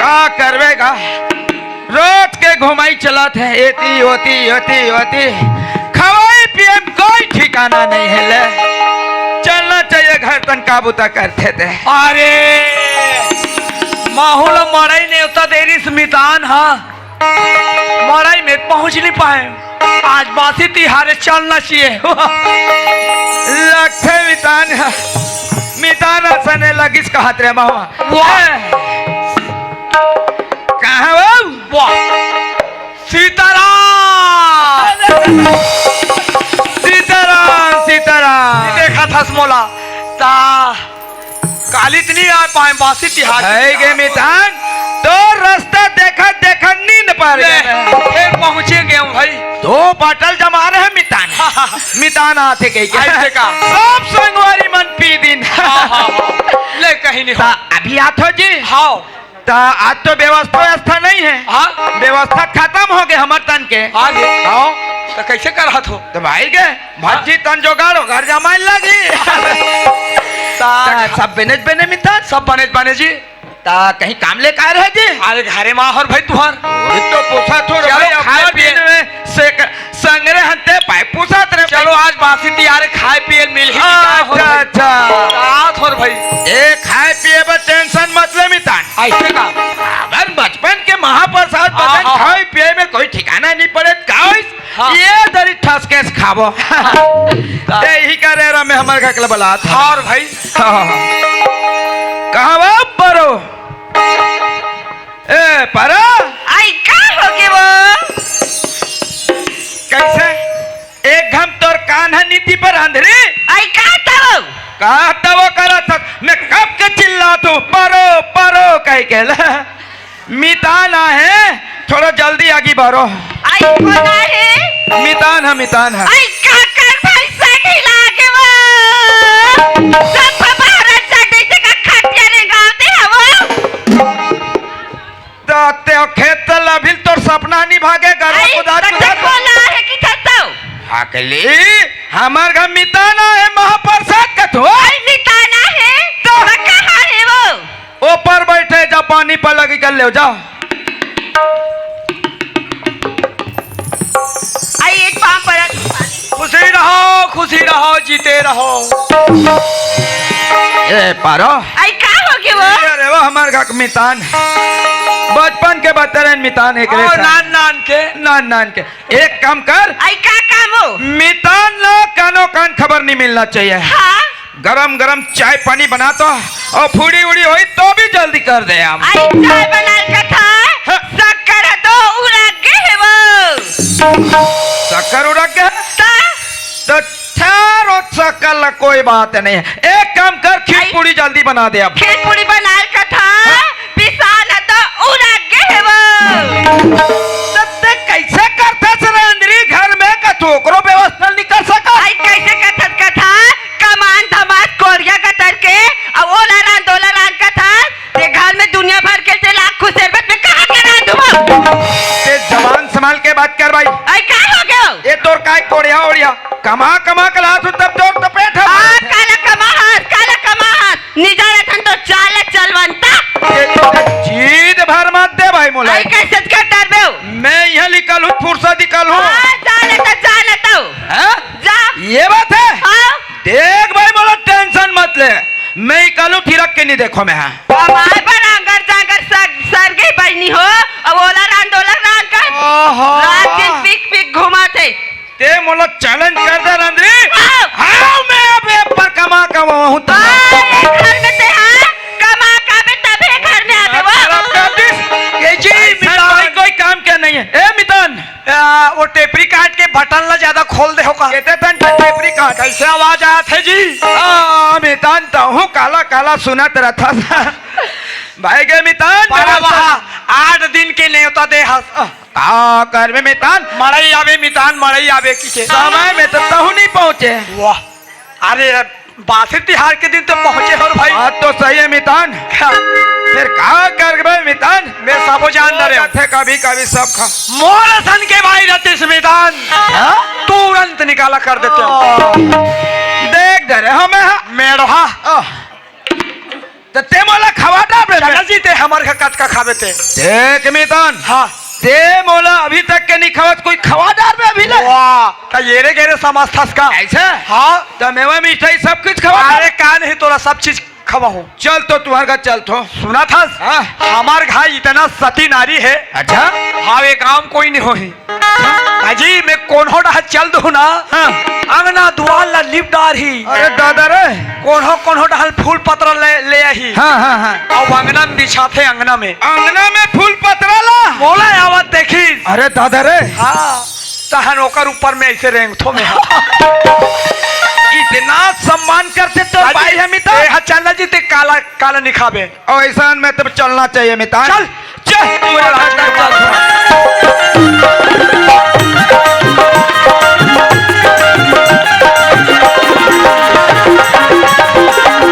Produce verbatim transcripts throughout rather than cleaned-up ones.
का करबे गा, रोज के घुमाई चलत हे, एती ओती, एती ओती, खवाई पिए में कोई ठिकाना नहीं हे ले। चलना चाहिए घर तन, का बुता करथे ते। अरे, महू ल मड़ई नेवता दे रिस मितान ह, मड़ई में पहुंच नहीं पाए। आज बासी तिहार हे, चलना चाहिए। लगथे मितान ह, मितान असन हे लगिस कहत रे महू ह। वाह। ए, कहाँ बाबू? वाह। सीताराम। सीताराम, सीताराम। देखत हस मोला, ता काली त नहीं आ पाए, बासी तिहार हे गे मितान, तोर रस्ता देखत देखत नींद पर ले, गे। फेर पहुंचे गेंव भाई। दो बाटल जमा रहे मितान। मितान आथे कहिके। अइसे का? सब संगवारी मन पी दिन। हाँ, हाँ, हाँ। ले कहीं नहीं हो। ता अभी आथो जी? हाँ। त आज तो व्यवस्था, व्यवस्था नहीं हे। हाँ। व्यवस्था खतम हो गे हमर तन के। हाँ गे। हाँ। त कइसे करत हो? त भाई गे, भज्जी तन जोगाड़, घर जमाए लगी। त त सब बने बने मितान? सब बने बने जी। त कहीं काम ले का रहे जी? अरे घरे मा हर भाई तुहर। अरे तो पूछा थोड़ा चलो भाई, खाए अपना पिए। दिन में से क-, संगरे हंते पाए पूछत रहे चलो भाई। आज बासी तिहार हे, खाए पिए मिलही कि का हो अच्छा, भाई? अच्छा। का थोर भाई? ए, खाए पिए बर tension मत ले मितान। अइसे का? अगर बचपन के महाप्रसाद हाँ, बचन हाँ। खाए पिए में कोई ठिकाना नहीं पड़े, का होइस? हाँ। ये दरी ठसकेस खाबो। ते ही करे रा में हमर घर के बलात। हाँ भाई। हाँ। कहाँ बा परो? ए, परा? आई का हो गे वो? कइसे? एक घम तोर कान ह नीति पर अंधरी? आई का तवो? का तवो करत हस? मैं कब के चिल्लात हूँ, "परो, परो," कहिके ल। मितान आहे, थोड़ा जल्दी आगी बारो। आई कोन आहे? मितान ह, मितान ह। आई काकर भैंसा ढिला गे वो? सब बाहर चढ़े जगह खटिया रेंगाते हवो। त ते खेत त लभिल तोर सपना निभागे, गरवा आई, कुदार कते कुदार। कोला हे कि थतो? हकली, हमर घर मितान आहे, महाप्रसाद कथो। आई मितान आहे? त त कहाँ हे वो? ऊपर बैठे, जा पानी पर लगी कर ले, जा। आई एक पाँव परत। खुशी रहो, खुशी रहो, जीते रहो। ए, पारो। आई का हो गे वो? अरे वो हमर घर के मितान। बचपन के बतरन मितान एकरे और साथ। नान नान के। नान नान के। एक काम कर। आई का काम हो? मितान ला कानो कान खबर नहीं मिलना चाहिए। हाँ। गरम गरम चाय पानी बना तो, अउ फूड़ी उड़ी होई तो भी जल्दी कर दे हम। आई चाय बनाए कथा, हाँ। शक्कर ह तो उड़क गे हे वो। शक्कर उड़क गे? त? त चारो शक्कर ला कोई बात नहीं हे। एक काम कर, खीर आई। पूड़ी जल्दी बना दे अब। खीर पूड़ी बनाए कथा, हाँ। पिसान ह तो उड़क गे हे वो। त ते कइसे करथस रे अंदरी घर में, का तू ओकरो व्यवस्था नहीं कर सकत? आई कइसे करथस कथा? कमान धमास कोड़िया कतर के, अउ ओला रांध, ओला रांध कथस, ते घर में दुनिया भर के ते लाख खुसेर बत में कहाँ के रांधबो? ते जबान संभाल के बात कर भाई। आई का हो गयो? ये तोर काय कोड़िया ओड़िया? कमा कमा के लात हूँ तब तोर तो पेट है हाँ, भरत है। काला कमा हाथ, काला कमा हाथ। निजा रथन तो चाल चलवंता। ये तो जीद भर मत दे भाई मोला। आई कैसे के डरबे हो? मैं यहाँ निकल हूँ, फुर्सत निकल हूँ। हाँ, जा ले तो, जा ले तो। हैं? जा। ये बात है? हाँ। देख भाई, मोला tension मत ले, मैं ही कालू थिरक के नहीं देखो मैं, हाँ। कमाए बर आंगर जांगर सर, सरगे बहिनी हो, अब ओला रांध, ओला रांध कर। ओहो। रात दिन पिक पिक घुमात हे। ते मोला challenge कर दे रंदरी। हाँ। हाँ, मैं अब एक पर कमा कमाऊँ हूँ तो। हाँ, ये घर में ते हाँ, कमा का बे तबे घर में आबे वो। खराब कर दिस। ये जी, ऐसा मितान। कोई, कोई काम क्या नहीं है। ए मितान, आ, वो टेपरी काट के बटन ला ज्यादा खोल दे हो का? केते तन के टेपरी काट? कैसे आवाज आत हे जी? आ, मितान, तहूँ काला काला सुनत रथस। भाई गे मितान, बड़ा मेरा वहाँ सा- आठ दिन के नेवता दे हस। आ, का करबे मितान? मड़ई आबे मितान, मड़ई आबे की के। समय में तो तहूँ नहीं पहुँचे। वाह, अरे बासी तिहार के दिन तो पहुंचे हो भाई। बात तो सही है मितान। हाँ। फिर का करबे मितान? मैं सबो जान डरे हूँ। थे कभी कभी सब खा। मोर असन के भाई रतिस मितान। हाँ? तुरंत निकाला कर देते हो। ओ, देख डरे हमें, हाँ। मेढ़वा। ओ। त ते मोला खवा डारबे? चला जी, ते हमर घर कतका खाबे ते। देख मितान, हाँ। ते मोला अभी तक के नहीं खवात, कोई खवा डारबे अभी ले? वाह, त येरे गेरे समझथस का? ऐसा? हाँ। त मेवा मिठाई सब कुछ खवा डार। अरे का नहीं, तोला सब चीज खवाहूँ। चल तो तुहर घर चल तो। सुनथस? हाँ। हमर घर इतना सती नारी हे। अच्छा? हाँ, ये गाँव कोई नहीं होही। अजी, मैं कोनो डहर चल दूँ ना, हाँ। अंगना दुआर ला लिप डारही। अरे दादा रे। कोनो कोनो डहर फूल पतरा ले, ले आही। हाँ, हाँ, हाँ। अउ अंगना में बिछाथे, अंगना में। अंगना में फूल पतरा ला? मोला आवत देखिस। अरे दादा रे। हाँ, तहन ओकर ऊपर में ऐसे रेंगथों मैं। इतना सम्मान करथे तोर अजी, भाई हे मितान। ए, हाँ, चल ना जी, ते काला, काला नहीं खाबे। अउ अइसन में तब चलना चाहिए मितान। चल, चल, चल, चल, चल।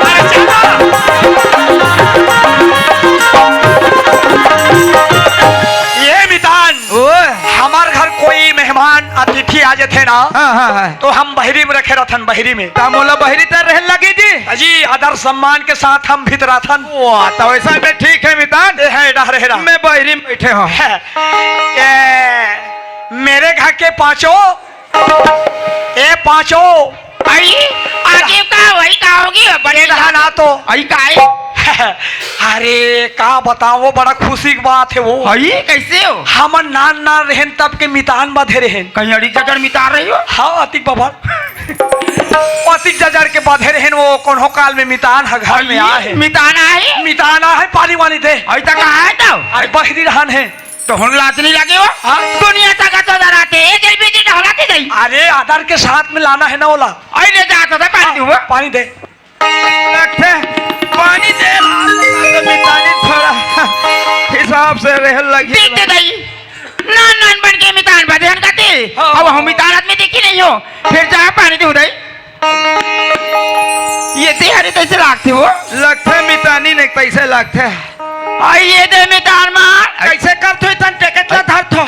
अरे चल ना। ये मितान, ओए। हमर घर कोई मेहमान अतिथि आ जाथे ना, हाँ, हाँ, हाँ। तो हम बहिरी में रखे रथन, बहिरी में। त मोला बहिरी तर रहे लगी जी। अजी, आदर सम्मान के साथ हम भीतराथन। वाह, त वैसा में ठीक है मितान। ए, है, डहरे, हेरा। मैं बहिरी में बैठे हूँ। ए, मेरे घर के पांचों, ए, पांचों। आई, आगे का, वही का होगी, बड़े ए, रहा ना तो। आई का है? अरे, का बताओ, वो बड़ा खुशी की बात है वो। आई, कैसे हो? हम नान नान रहन तब के मितान बधे रहन। कहीं अड़ी जगड़ मितान रही हो? हाँ, अतिक बाबा। पतिक जजर के बधे रहेन, वो कोनो काल में मितान ह घर में आए हे। मितान आए? मितान आए, पानी वानी दे। अभी तक कहाँ है तब? अरे बहिरी रहन हे। तो हुन लाज नहीं लगे हो? हाँ? दुनिया तक तो डराते, एक एलपीजी ढोला के गई। अरे आदर के साथ में लाना है ना ओला। आई ले जा तो दे पानी दे। पानी दे। लगथे पानी दे, तो मितानी थोड़ा हिसाब से रह लगी। देख दे दाई, नान नान बन के मितान बधे हन कते। हाँ। अब हम मितान आदमी देखी नहीं हो, फिर जा पानी दे उदय। ये दे हरे तैसे लागथे वो। लगथे मितानी ने तैसे लागथे। आई ये दे मितान मार। कैसे करथो इतन टेकत ला धरथो?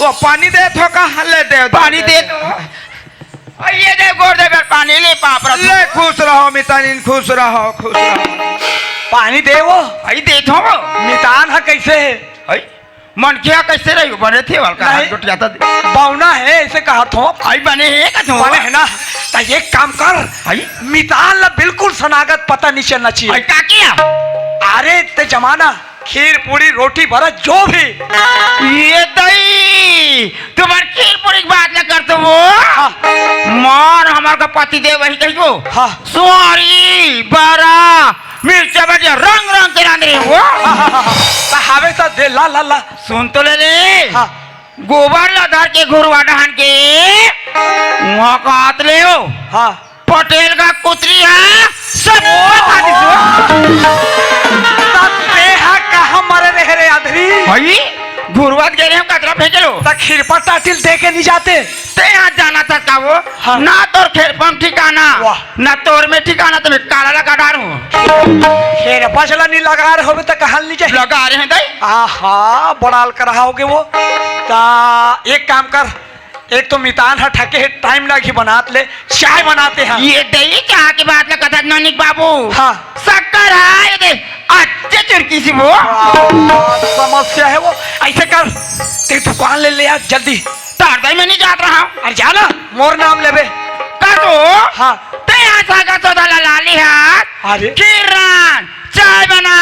वो पानी दे थो का? ले दे, पानी दे दे। आई ये दे गोड़ दे बेर पानी ले पाप रख। ले खुश रहो मितानी, खुश रहो, खुश रहो। पानी दे वो। आई दे थो। मितान ह कैसे है? आई मनखे ह कैसे रही? बने थे वाल का हाथ नहीं। टूट जाता। बौना है, ऐसे कहा थो। आई बने है का थो? बने है ना? तो एक काम कर। आई? मितान ला बिल्कुल सनागत पता नहीं चलना चाहिए। आई का किया? अरे ते जमाना खीर पूरी रोटी बरा जो भी। ये दई, तुम्हार खीर पूरी की बात न कर तो वो। हाँ। मार हमार का पति देव वही कही को। हाँ। सुआरी, बरा, मिर्चा बजिया रंग रंग के रांध रहे हो। हाँ, हाँ, हाँ, हाँ। ता हवे ता दे, ला, ला, ला। सुन तो ले ले। हाँ। गोबर ला धर के घुरवा डहान के वहाँ का हाथ ले हो। हाँ। पटेल का कुतरी है, सब बता दीजिए। तब ते हा कहाँ मरे रहे रे अधरी? भाई, घुरवा के रहे हम कचरा फेंके लो। त खिरपा टाटिल दे के नहीं जाते। ते यहाँ जाना था का वो? हाँ। ना तोर खेरपम ठिकाना, वाह। ना तोर में ठिकाना, तो मैं काला लगा डार हूँ। खेरपा चला नहीं लगा रहे होबे त कहाँ नहीं जाए? लगा रहे हैं दाई। आहा, बड़ा अलकरहा होगे वो। ता एक काम कर, एक तो मितान ह ठके हे, टाइम लागी बनात ले, चाय बनाते हैं। ये दही चाह की बात ना कथा ननिक बाबू। हाँ। शक्कर है, ये दे, अच्छे चुरकी सी वो। आ, समस्या है वो। ऐसे कर, ते दुकान ले ले यार, जल्दी। तार दही मैं नहीं जात रहा हूँ। अरे जा ना, मोर नाम लेबे। का तो? हाँ। ते यहाँ सागा सौदा ला लाली हाथ। अरे। किरण, चाय बना।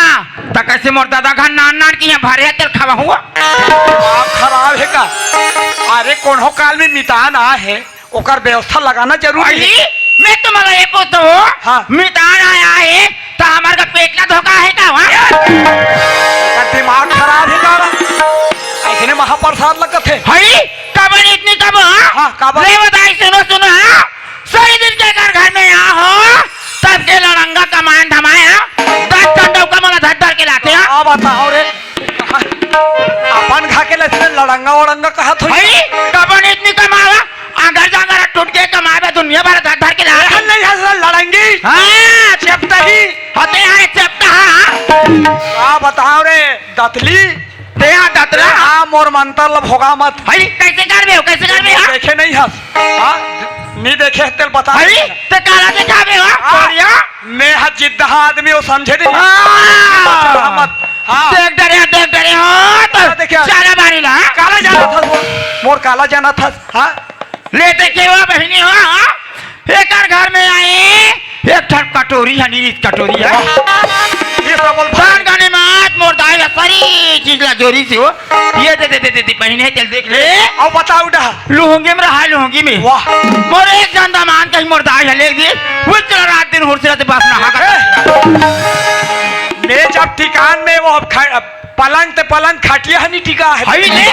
त कैसे मोर दादा घर नान नान की यहाँ भरे तेल खावा हुआ? दिमाग खराब है का? अरे कोनो काल में मितान आ है, ओकर व्यवस्था लगाना जरूरी है। अरे, मैं तुम्हारा ये पूछता हूँ, हाँ। मितान आया है, तो हमारे का पेट का धोखा है का वहाँ? का दिमाग खराब है का? ऐसे ने महाप्रसाद लगत है। हई, कबन इतनी कब, हाँ? हाँ, कबन। ले बताई, सुनो, सुनो, हाँ? सही दिन के अगर घर में यहाँ हो, तब के लड़ंगा कमाए धमाए, हाँ? दस ठंडा का मला धर धर के लाते, हाँ? का बताओ रे? अपन खा के लसने लड़ंगा वड़ंगा कहा थोड़ी। भाई, कबन इतनी कमावा, अगर जागर टूट के कमावे दुनिया भर धर धर के ला। रहन नहीं हंस लड़ंगी। हाँ, चपटा ही। हते हैं चपटा, हाँ। का बताओ रे, दतली? ते हाँ दतला। हाँ, मोर मंतर लब होगा मत। भाई, कैसे कर बे हो, कैसे कर बे, हाँ? देखे नहीं हंस। हाँ? नहीं देखे तेल बता। अरे, ते काला देखाबे हो? हाँ। कोरिया? मैं हा जिद्दहा आदमी हो, समझे नहीं? हाँ। चल, हम मत। हाँ। देख डरे, देख डरे हो, तो काला देखे? सारा बारी ला। काला जाना था वो, मोर काला जाना था, हाँ? ले देखे हो, बहिनी हो, हाँ? एकर घर में आए, एक ठन कटोरी है, नीली कटोरी है। ये सब बोल भाई। दान गाने मात, मोर दाई ला सारी चीज ला जोरी से हो। ये दे, दे, दे, दे, दे, बहिनी है, चल देख ले। ए, आओ बताओ डहा। लुहंगी में रहा, लुहंगी में। वाह। मोर एक जान दामान कहीं मोर दाई है, ले दी। वो चला रात दिन हुरसे रहते, बस नहा कर। ए, ले जब ठिकान में वो अब खा-, अब पलंग ते पलंग खटिया है नहीं टिका है। हई ने,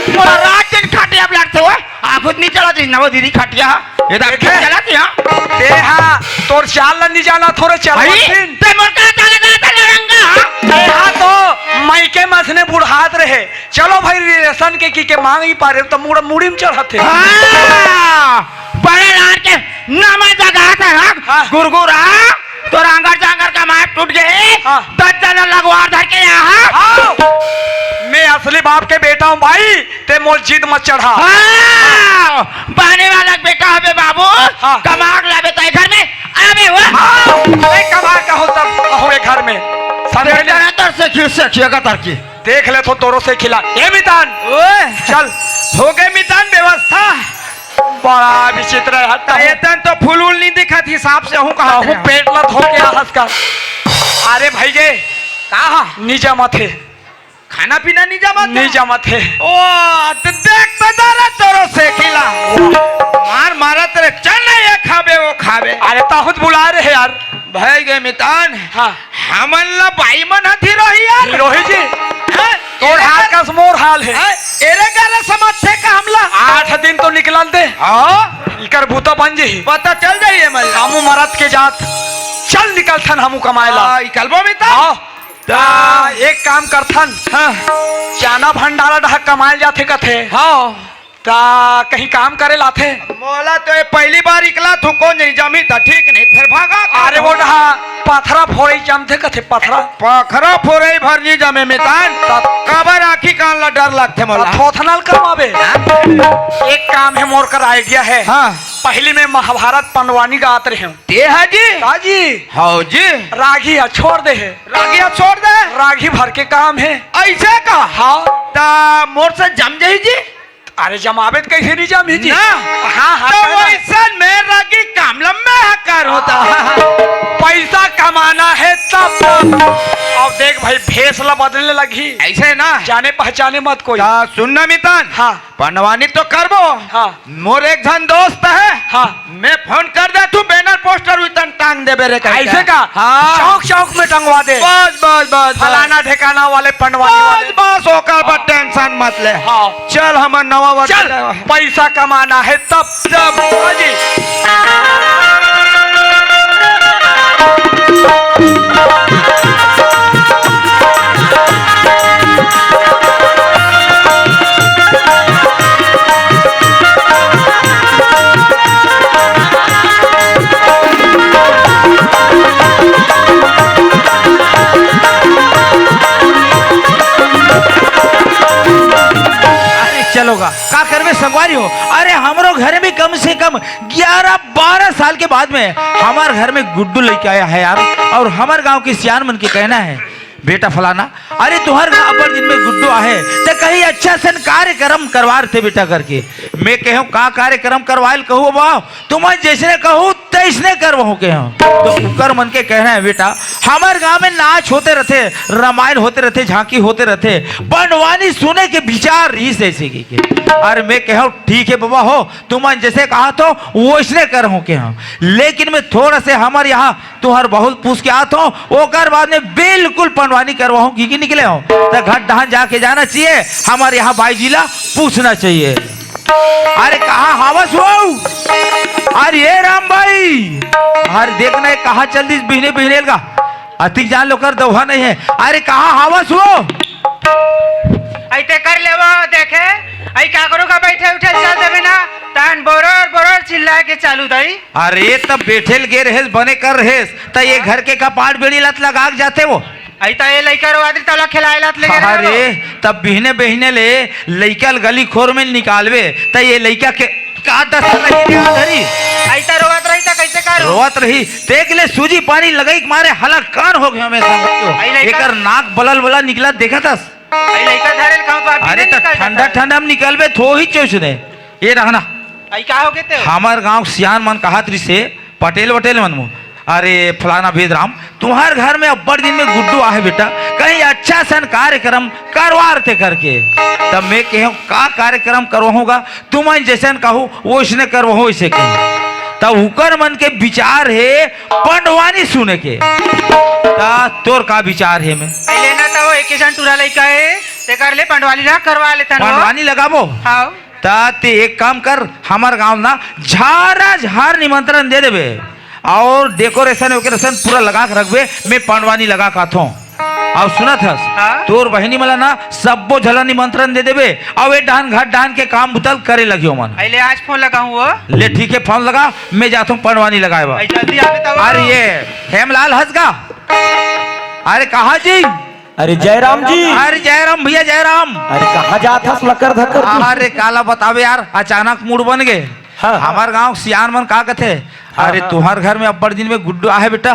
मोर रात दिन खटिया अब लड़ते हो। आँखों नहीं चला दी, नवो दीदी खटिया। ये तो देखे? चला दी, हाँ। ते हाँ, तोर चाल ला नहीं जाना, थोड़े चला हई, दिन। ते मोर का चाल लगा, ते लड़ंगा, हाँ। ते हाँ तो मायके मसने बुढ़ात रहे। चलो भाई, रिलेशन के की के मांग ही पा रहे हो, तो मुड़-, मुड़ी में चढ़त है। हाँ, बड़े लाल के नाम जगा था, हाँ? हाँ। गुरगुरा, तो रांगर जांगर का मार टूट गए, हाँ। दस जना लगवार धर के यहाँ। हाँ। मैं असली बाप के बेटा हूँ भाई, ते मोर जिद मत चढ़ा। हाँ, बहने वाला बेटा हबे बाबू, हाँ। कमाक लाबे तय घर में, आबे हुआ। हाँ, मैं कमा का हूँ तब हुए घर में। समझे? बेटा ना तर से खींच से खिएगा तर की। देख ले तो तोरो से खिला। ए मितान, ओए। चल। हो गए मितान व्यवस्था। बड़ा विचित्र है। त एतन तो फूल उल नहीं दिखत हिसाब से हूँ कहा कहूँ थे। पेट ला धो के आहस का। अरे भाई गे, कहा? नहीं जमत है। खाना पीना नहीं जमत है? नहीं जमत है। ओ, त देख तो दारा तोरो से खिला। मार मारत रे, चल ना ये खाबे, वो खाबे। अरे ताहुत बुला रहे यार। भाई गे मितान। हाँ। हमन ला बाई मन ह धिरोही यार। धिरोही जी। हैं? तोर एरे हाल कर-, कस मोर हाल है। हैं? एरे गाला समझ थे का हमला? आठ दिन तो निकलन दे। हाँ। इकर बूता बन जही। पता चल जाइए मन ला। हमू मरत के जात। चल निकलथन हमू कमाए ला। हाँ, निकलबो मितान। हाँ। त एक काम करथन। हाँ। चाना भंडारा डहा कमाए जाथे कथे। हाँ। त कहीं काम करे लाथे? मोला तो ये पहली बार इकला थू, कोन जनी जमी त ठीक नहीं, फिर भागा का अरे वो हो? डहा पथरा फोड़ई जमथे कथे, पथरा। पथरा फोड़ई भर नहीं जमे मितान। तब? काबर आँखी कान ला डर लगथे मोला। थोथनल कमाबे। हाँ? एक काम है, मोर कर idea है। हाँ। पहली में महाभारत पंडवानी गात रहे हूँ। ते हा जी? का जी? हाउ जी। रागी हा छोड़ दे है। रागी हा छोड़ दे? रागी भर के काम है। ऐसे का? हाँ। त मोर से जम जाही जी? अरे जमावे त कैसे नहीं जमी जी? ना। हाँ, हाँ, तो पहला वैसन में रगी काम लम्बे हकार होता। हाँ। पैसा कमाना है तब, तब। अब देख भाई, भेष ला बदलने लगी। ऐसे ना। जाने पहचाने मत कोई। ता सुन ना मितान। हाँ। पंडवानी तो करबो। हाँ। मोर एक झन दोस्त है। हाँ। मैं फोन कर दे, तू banner poster उतन टांग देबे रे कहिके। ऐसे का? हाँ। चौक चौक में टंगवा दे। बस, बस, बस, बस। फलाना ठिकाना वाले पंडवानी बस, वाले। बस, ओकर पर हाँ। Tension मत ले। हाँ। चल, हमर नवा वर्ष चल, ले। पैसा कमाना है तब, तब। हाँ जी। अरे चलो गा, का करबे संगवारी हो? अरे हमरो घर में कम से कम ग्यारह बारह साल के बाद में हमार घर में गुड्डू लेके आया है यार। और हमार गांव के सियान मन के कहना है, बेटा फलाना, अरे तुम्हार घर अब्बड़ दिन में गुड्डू आहे, त कहीं अच्छा सन कार्यक्रम करवा रथे बेटा करके। मैं कहूँ का कार्यक्रम करवायल कहूँ बाबा, तुम जैसने कहू तैसने करवहूँ के हम। तो उकर मन के कहना है बेटा, हमर गांव में नाच होते रथे, रामायण होते रथे, झांकी होते रथे, पंडवानी सुने के विचार रहिस ऐसे की के। अरे मैं कहूँ ठीक है बाबा हो, तुमन जैसे कहा तो वैसने करहूँ के हम। लेकिन मैं थोड़ा से हमर यहाँ तुहर बहुत पूछ के आत हो, ओकर बाद में बिल्कुल पंडवानी करवाहूँ की, की निकले हो। त घर डहान जाके जाना चाहिए, हमर यहाँ बाई जी ला पूछना चाहिए। अरे कहाँ हावस हो? अरे ए राम भाई, अरे देख ना, कहाँ चल दिस बिहने बिहने का? अतिक जान लोकर दौहा नहीं है। अरे कहाँ हावस हो? अइते कर लेवो, देखे, अई काकरो का बैठे उठे चल देबे ना, तहन बोरोर बोरोर चिल्लाए के चालू दई। अरे तब बैठे ल गे रहेस, बने कर रहेस, त ये घर के कपाट बेड़ी लत लगा के जाते वो। अई त ये लइका रो आदरी तला खिलाए लत ले गे रहे अरे, वो। तब बिहने बिहने ले लइका ल गली खोर में निकालबे, त ये लइका के का दस रही रे आधरी? ऐसा रोवत रही त कैसे करो? रोवत रही, देख ले, सूजी पानी लगई के मारे हलाकान हो गया मैं संगतियो। आई लइका एकर नाक बलल बला निकला, देखत हस? आई लइका धरे ल कहूं तो अभी अरे नहीं त निकल ठंडा जाता है। ठंडा में निकलबे, थो ही चोइस ने। ये रहना। आई का हो गए ते? हमर गांव सियान मन कहत रिसे, पटेल वटेल मन मु, "अरे फलाना बेदराम, तुम्हार घर में अब्बड़ दिन में गुड्डू आहे बेटा, कहीं अच्छा सन कार्यक्रम करवा रते करके।" तब मैं कहूं, "का कार्यक्रम करवाहूंगा? तुमन जैसन कहू, वैसने करवाहूं," ऐसे कहूं। तब उकर मन के विचार हे पंडवानी सुने के। ता तोर का विचार हे में? पहले ना तो एक ही सन टूरा लइका हे, तेकर ले पंडवानी ला करवा लेतन हो। पंडवानी लगाबो? हाव। ता ते एक काम कर, हमर गांव ना झारा झार निमंत्रण दे देबे और decoration वेकोरेशन पूरा लगा के रखबे, मैं पंडवानी लगा के आथों। अउ सुनत हस, हाँ? तोर बहिनी मला ना सब्बो झला निमंत्रण दे देबे, अउ ए डहन घट डहन के काम बुतल करे लगियो मन। अइले आज फोन लगाहूं वो। ले ठीक हे, फोन लगा, मैं जाथों पंडवानी लगाए बर। अरे जल्दी आवे तब। अरे ये हेमलाल हस का? अरे कहा जी? अरे जयराम जी। अरे जयराम भैया, जयराम। अरे कहाँ जात हस लकर धकर तू? अरे काला बतावे यार, अचानक मूड बन गे। हाँ, हाँ। हमर गांव सियान मन का कथे, हाँ, अरे हाँ। तुम्हार घर में अब्बड़ दिन में गुड्डू आहे बेटा,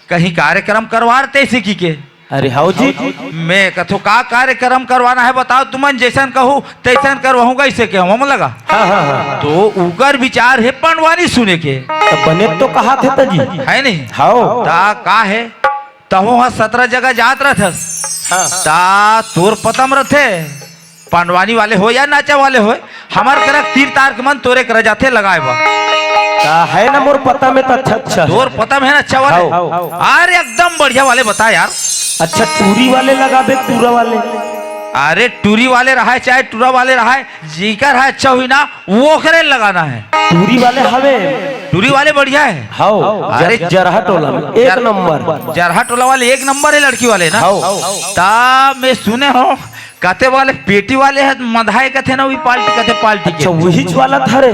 कहीं कार्यक्रम करवा रते ऐसे की के। अरे हाउ जी। मैं कथो का कार्यक्रम करवाना है बताओ, तुमन जैसन कहू तैसन करवाहूंगा, ऐसे के हम लगा। हाँ, हाँ, हाँ। तो उकर विचार हे पंडवानी सुने के। तो बने तो कहा थे त जी। है नहीं? हाउ। ता का है? तहूं ह सतरा जगह जात रहथस। हाँ। ता तोर पता म रथे, पंडवानी वाले हो या नाचा वाले हो, हमर करा तीर तार के मन तोरे करा जाथे लगाए बर। ता है ना मोर पता में, त अच्छा, अच्छा। तोर पता में है ना अच्छा वाले? हाउ। अरे एकदम बढ़िया वाले बता यार। अच्छा, टूरी वाले लगाबे, टूरा वाले? अरे टूरी वाले रहाय चाहे टूरा वाले रहाय, जेकर ह अच्छा होही ना, वो ओकरे लगाना है। टूरी वाले हवे। टूरी वाले बढ़िया है। हाउ, अरे जर-, जरहा टोला में एक जर-, नंबर। जरहा टोला वाले एक नंबर है, लड़की वाले ना। हाउ। ता मैं सुने हो, कते वाले पेटी वाले है, मधाए कथे ना, वही पार्टी कथे पार्टी के। अच्छा, वहीच वाला था रे।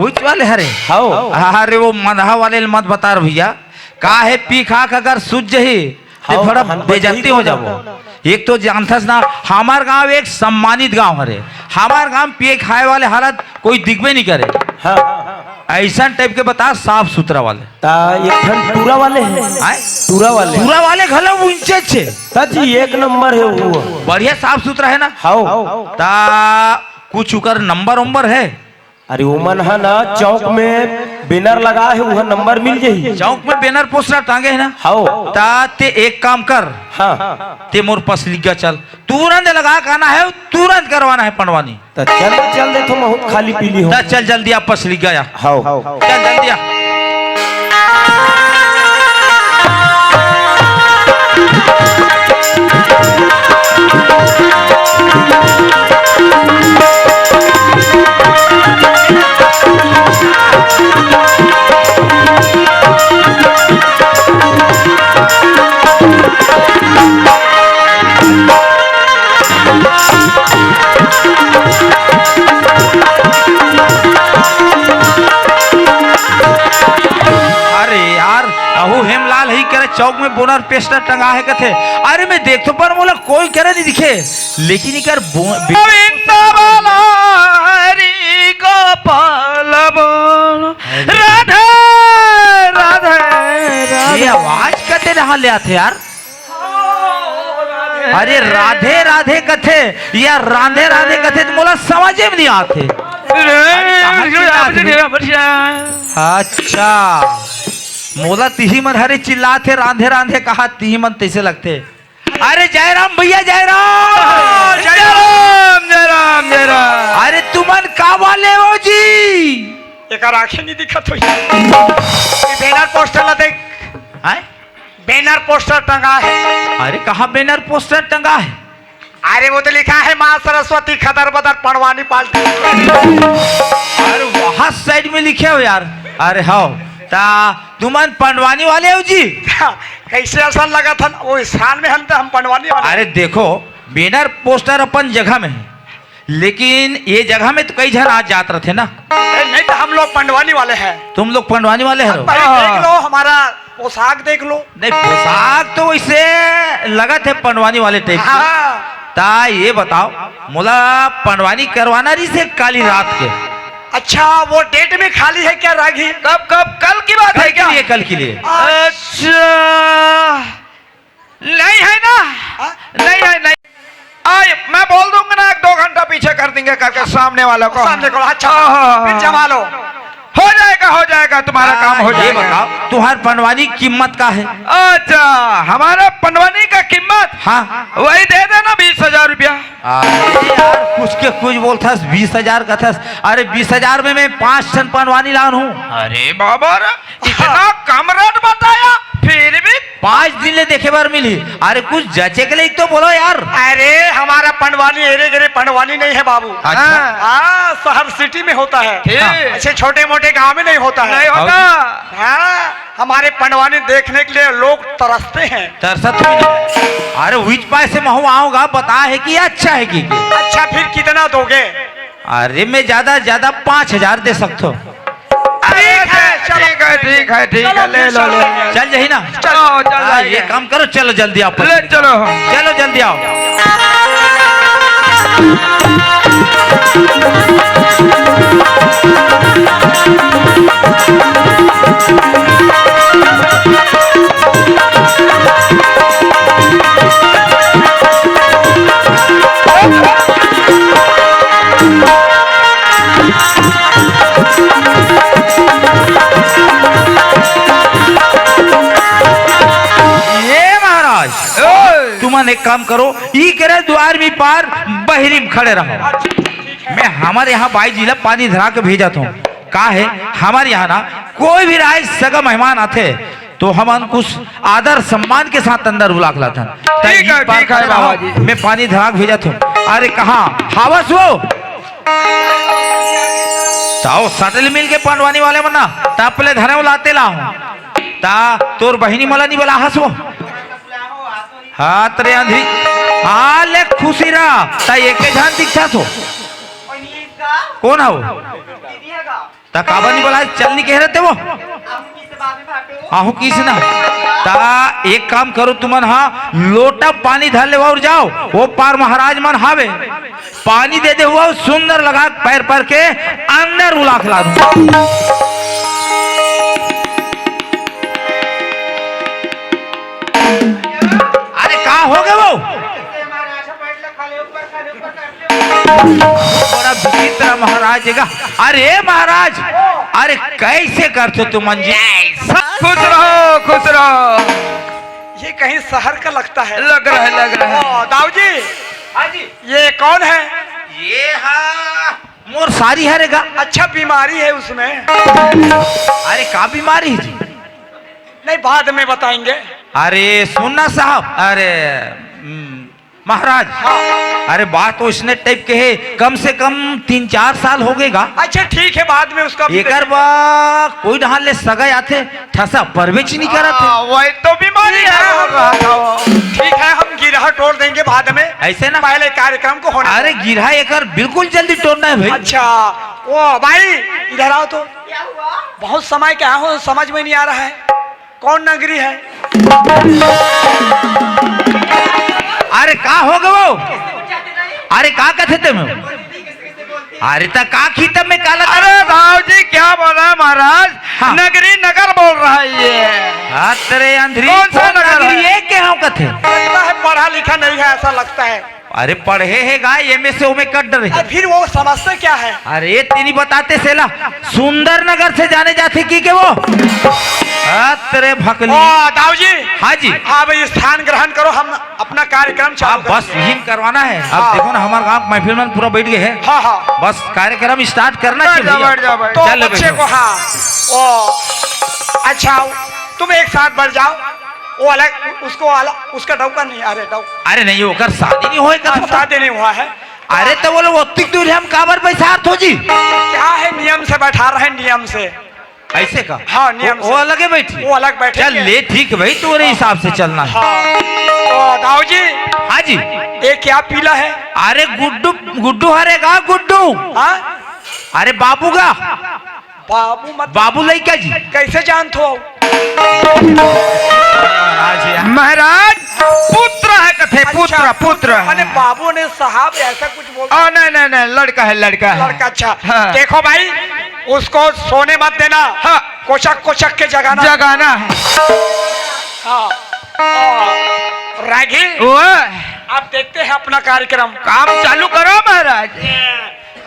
वहीच वाले हरे। हाउ। अरे वो मधा वाले ल मत बता रे भैया, का है पी खा के अगर सूझ जही, ते हाउ, थोड़ा हम बेइज्जती हो जाबो। एक तो जानथस ना, हमार गांव एक सम्मानित गांव हरे, हमार गांव पिए खाए वाले हालत कोई दिखबे नहीं करे। हाँ। ऐसा टाइप के बता, साफ सुथरा वाले। ता एक ठन टूरा वाले है। आय? टूरा वाले। टूरा वाले घलो ऊंचे छे। ता जी एक नंबर है वो। बढ़िया साफ सुथरा है ना? हाउ। ता कुछ उकर नंबर उम्बर है? अरे, ओमन ह ना चौक में बैनर लगा हे, उहाँ नंबर मिल जही। चौक में बैनर पोस्टर टांगे हे ना? हव। ता ते एक काम कर, हाँ। ते मोर पसलिग्गा चल, तुरंत लगा के आना हे, तुरंत करवाना हे पंडवानी। त चल, चल देथो, महूँ खाली पीली हो। त चल जल्दी आ पसलिग्गा आ। हव। चल जल्दी आ। अरे यार, अहू हेमलाल ही करे चौक में बोनर पोस्टर टंगा हे कथे। अरे मैं देखथों पर मोला कोई करे नहीं दिखे, लेकिन इकर बो-, बे- गोविंद बोलो, हरि गोपाल बोलो, राधे, राधे, राधे। ये आवाज कते रहा ले आथे यार? अरे राधे राधे कथे या रांधे रांधे कथे त मोला समझे में नहीं आथे। अरे कहाँ चिल्लात हे? अच्छा, मोला तिही मन हरे चिल्लात हे, रांधे रांधे कहा तिही मन तैसे लगथे। अरे जयराम भैया, जयराम। जयराम, जयराम, जयराम। अरे तुमन का वाले हो जी? एकर आँखें नहीं दिखत होही। ये बैनर पोस्टर ला देख। हैं? बैनर पोस्टर टंगा हे। अरे, कहाँ बैनर पोस्टर टंगा हे? अरे, वो तो लिखा हे, "माँ सरस्वती खदर बदर पंडवानी पार्टी।" अरे, वहाँ साइड में लिखे हो यार। अरे, हव। ता तुमन पंडवानी वाले हो जी? कैसे असन लगत हन? वो स्थान में हन त हम पंडवानी वाले। अरे, देखो, बैनर पोस्टर अपन जगह में हे। लेकिन ये जगह में तो कई झन आ जात रथे ना। ए, नहीं तो हम लोग पंडवानी वाले हैं। तुम लोग पंडवानी वाले हो? भाई, देख लो, हमारा पोशाक देख लो। नहीं, पोशाक तो वैसे लगत हे पंडवानी वाले टाइप के। हाँ। ता ये बताओ, मोला पंडवानी करवाना रहिसे काली रात के। अच्छा, वो डेट में खाली है क्या रागी? कब, कब? कल की बात कल है के क्या? लिए, कल के लिए। अच्छा, नहीं है ना? हाँ? नहीं है, नहीं। आए, मैं बोल दूंगा ना, एक दो घंटा पीछे कर देंगे करके सामने वालों को। सामने को, अच्छा, हाँ, हाँ, फिर हाँ। जमा लो। हो जाएगा, हो जाएगा, तुम्हारा काम हो ये जाएगा। बताओ, तुम्हार पंडवानी कीमत का है? अच्छा, हमारा पंडवानी का कीमत? हाँ। वही दे देना, बीस हजार रुपया। अरे यार, कुछ के कुछ बोलथस, बीस हजार कथस। अरे, बीस हजार में मैं पांच ठन पंडवानी लान हूँ। अरे बाबा रे, इतना कम रेट बताया, फिर भी। पांच दिन ले देखे बर मिली। अरे, कुछ जचे के लिए तो बोलो यार। अरे, हमारा पंडवानी एरे गिरे पंडवानी नहीं है बाबू। अच्छा। हाँ, शहर सिटी में होता है। ठीक। ऐसे छोटे मोटे गांव में नहीं होता है। नहीं होता। हाँ, हमारे पंडवानी देखने के लिए लोग तरसते हैं। तरसत भी नहीं। अरे, उहीच पाय से महू आऊंगा, बता है कि अच्छा है कि? अच्छा, फिर कितना दोगे? अरे, मैं ज्यादा ज्यादा पाँच हजार दे सकता हूँ। ठीक है, चलो। ठीक है, ठीक है, ठीक है, चलो, ले लो, ले लो। चल जाही ना। चलो, चल हाँ, जाइए। ये काम करो, चलो जल्दी आओ। ले चलो। चलो जल्दी आओ। ये महाराज, ओए। तुमन एक काम करो, ई करे द्वार में पार बहिरी में खड़े रहो। मैं हमारे यहाँ बाई जी ला पानी धरा के भेजत हूँ। का है, हमारे यहाँ ना कोई भी राय सगा मेहमान आथे, तो हमन कुछ आदर सम्मान के साथ अंदर बुला के लाथन। त ठीक है, ई पार ठीक है, खड़े रहो, बाबा जी। मैं पानी धरा के भेजत हूँ। अरे, कहाँ हावस वो? ताओ सटल मिल के पंडवानी वाले मन ना, तपले धरे लाते लाहूँ। ता तोर बहिनी मला नी बलाहस वो। हाथ रे आंधी। हाँ, ले खुशी रहा। ता एके झन दिखथस वो। कोन हव? ता काबर नी बलाय? चल नी कहे रहते वो। आहू किस ना। ता एक काम करो तुमन, हाँ, लोटा पानी धर लेवा अउ जाओ। वो पार महाराज मन हावे। पानी दे दे हुआ, सुंदर लगा पैर पर के अंदर उलाख ला दूं। अरे का हो गए वो? बड़ा विचित्र महाराज का। अरे महाराज, अरे कैसे करते तुमन जी? खुश रहो, खुश रहो। ये कहीं शहर का लगता है। लग रहा है, लग रहा है। ओ, दाऊ जी। हाँ जी। ये कौन है? ये हा मोर सारी हरे गा। अच्छा, बीमारी है उसमें। अरे का बीमारी है जी? नहीं, बाद में बताएंगे। अरे सुनना साहब, अरे, हम्म, महाराज, हाँ। अरे बात तो इसने टाइप के है, कम से कम तीन चार साल हो गए गा। अच्छा ठीक है, बाद में उसका भी एकर बा कोई डहान ले सगा आथे, ठसा परवेच नहीं करत है। हाँ, वही तो बीमारी है, बोल रहा था वो। ठीक है, हम गिरहा टोर देंगे बाद में। ऐसे ना? पहले कार्यक्रम को होने दो। अरे गिरहा एकर बिल्कुल जल्दी टोरना है भाई। अच्छा, ओ भाई, इधर आओ तो। क्या हुआ? बहुत समय क्या हो, समझ में नहीं आ रहा है। कौन नगरी है? अरे का हो गो? अरे का कथे ते में? अरे त का खीतम में काला? अरे दाऊ जी, क्या बोला है महाराज? हाँ। नगरी नगर बोल रहा है ये। अरे अंधरी, कौन सा नगर है? ये के हो कथे? लगता है पढ़ा लिखा नहीं है, ऐसा लगता है। अरे पढ़े हे गा, एमे से ओमे कर डरे हे। अरे फिर वो समझते क्या है? अरे तेनी बताते सेला, सुंदर नगर से जाने जाथे की के वो? अरे भकली। ओ, दाऊ जी। हाँ जी। आप स्थान ग्रहण करो, हम अपना कार्यक्रम चालू आप बस यही करवाना है। अब हाँ। देखो ना, हमारे गांव के महफिल में पूरा बैठ गए हैं। हाँ, हाँ। बस कार्यक्रम start करना चाहिए। बैठ जाओ, बैठ जाओ। तो चल बच्चे को, हाँ। ओ, अच्छा, तुम एक साथ बैठ जाओ। वो अलग, उसको अलग, उसका डौका नहीं, अरे डौ- अरे नहीं, ओकर शादी नहीं होए हाँ, कथों। शादी नहीं हुआ है। अरे तो बोले, ओतिक दूर हम काबर बैसारथो जी? क्या है, नियम से बैठा रहे, नियम से। ऐसे का? हाँ, नियम वो, से। वो अलगे बैठी? वो अलग बैठे चल हैं। ले, ठीक है भाई, तोरे हिसाब से चलना है। हाँ। तो दाऊ जी। हाँ जी। ये क्या पीला है? अरे गुड्डू, गुड्डू हरे गा, गुड्डू। हाँ? अरे बाबू गा। बाबू मत बाबू लइका जी। कैसे जानथो? महाराज, पुत्र है कथे, पुत्र, अच्छा, पुत्र। माने बाबू ने साहब ऐसा कुछ बोल आ, नहीं, नहीं, नहीं, लड़का है, लड़का है। लड़का, अच्छा। हाँ। देखो भाई, उसको सोने मत देना। हाँ। कोचक कोचक के जगाना। जगाना है। हाँ। और रागी, वो। आप देखते हैं अपना कार्यक्रम। काम चालू करो महाराज।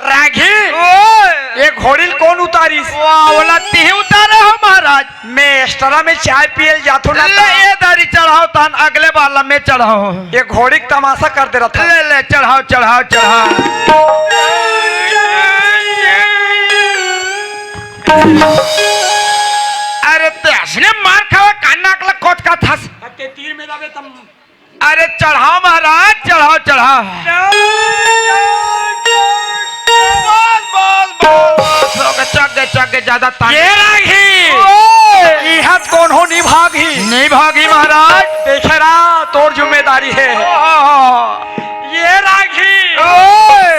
रागी, ओए! ये घोड़ी ल कोन उतारिस? वाह, ओला तिही उतारे हो महाराज। मैं एक्स्ट्रा में चाय पियल जाथो ना ले, त। ये दारी चढ़ाओ तहन अगले बार ला मैं चढ़ाओ। ये घोड़ी के तमाशा कर दे रहा था। ले, ले, चढ़ाओ, चढ़ाओ, चढ़ाओ। अरे ते असने मार खावे कान नाक ला कोचकाथस। अब ते तीर में जावे तम अरे चढ़ाओ महाराज, चढ़ाओ, चढ़ाओ। बस, बस, बस, बस, हो गया, चक गए, चक गए, ज्यादा तान। ये रागी। ओए! इहाँ त कोनो नहीं भागही। नहीं भागही महाराज। देखे रा, तोर जिम्मेदारी है। ओहो। ये रागी। ओए!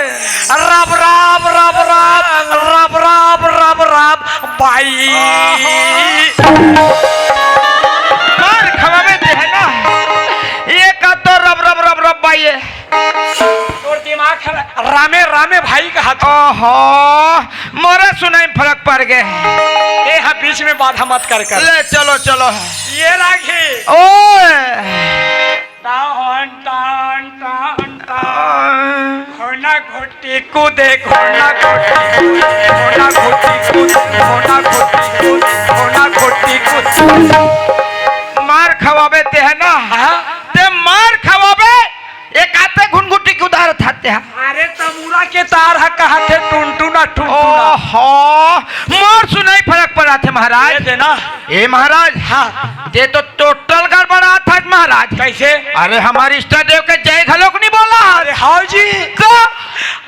रब, रब, रब, रब, रब, रब, रब, रब, बाई। मार खवावे ते है ना। ये का तो रब, रब, रब, रब, बाई है। तोर दिमाग है, रामे, रामे भाई का हाथ। ओहो, मोरे सुनाई में फर्क पड़ गए। ए, हाँ, बीच में बाधा मत कर, कर। ले, चलो, चलो। ये रागी। ओए। टान, टान, टान, टान। घोड़ा घोटी कूदे, घोड़ा घोटी कूदे, घोड़ा घोटी कूदे, घोड़ा घोटी कूदे, घोड़ा घोटी कूदे। मार खवाबे ते है ना? हाँ? ते मार खवाबे, एक आते घुनघुटी के उधार थाते हैं। अरे तमूरा के तार हा कहा थे टुनटुना, टुनटुना। ओहो, मोर सुनाई फर्क पड़ा थे महाराज। ये देना। ए महाराज, हाँ। ते तो टोटल गड़बड़ा था महाराज। कैसे? अरे हमारे इष्ट देव के जय घलोक नहीं बोला। अरे हाँ जी। तो?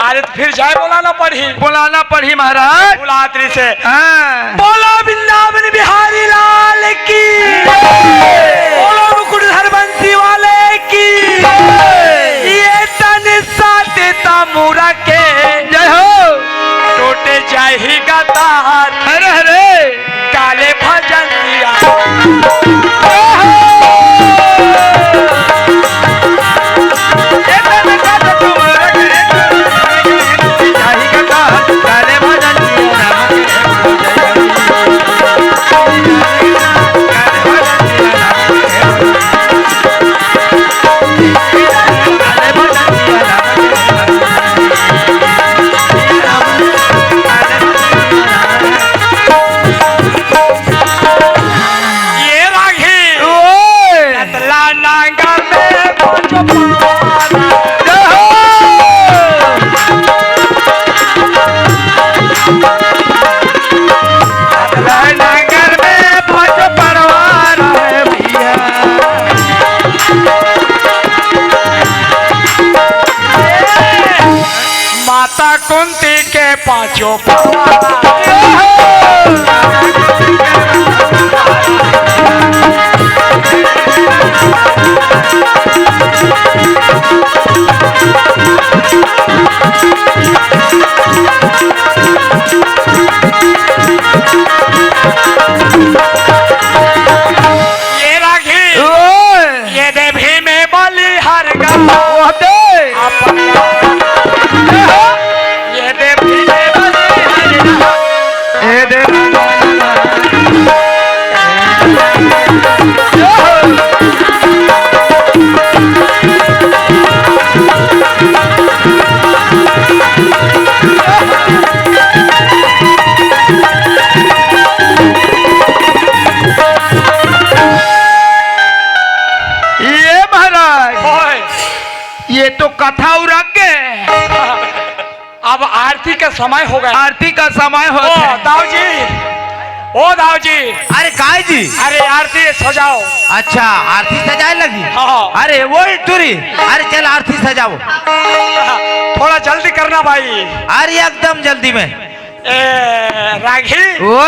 अरे तो फिर जय बोलाना पड़ी। बोलाना पड़ी महाराज। बोला आदरी से। हाँ। बोलो वृंदावन बिहारी लाल की। जय। बोलो मुकुटधर बंसी वाले की। जय। ये तन साथ तमूरा के। जय हो। टोटे जाही गतार। अरे, अरे। काले भजन दिया। ये रागी। ओए। नतला नांगर में भोज परवार। जय हो। नतला नांगर में भोज परवार है भैया। माता कुंती के पांचों पाँव। ये रागी। ओए। ये देवी में बलिहार का। वाह दे। अपन। ये देवी में बलिहार का। ये देवी। ये महाराज, ओए। ये तो कथा उरक गे। अब आरती का समय हो गया। आरती का समय हो ओ, गया। दाऊ जी, ओ दाऊ जी। अरे काय जी? अरे आरती सजाओ। अच्छा, आरती सजाए लगी? हाँ। अरे वो ही टूरी। अरे चल आरती सजाओ। थोड़ा जल्दी करना भाई। अरे एकदम जल्दी में। ए, रागी। वो?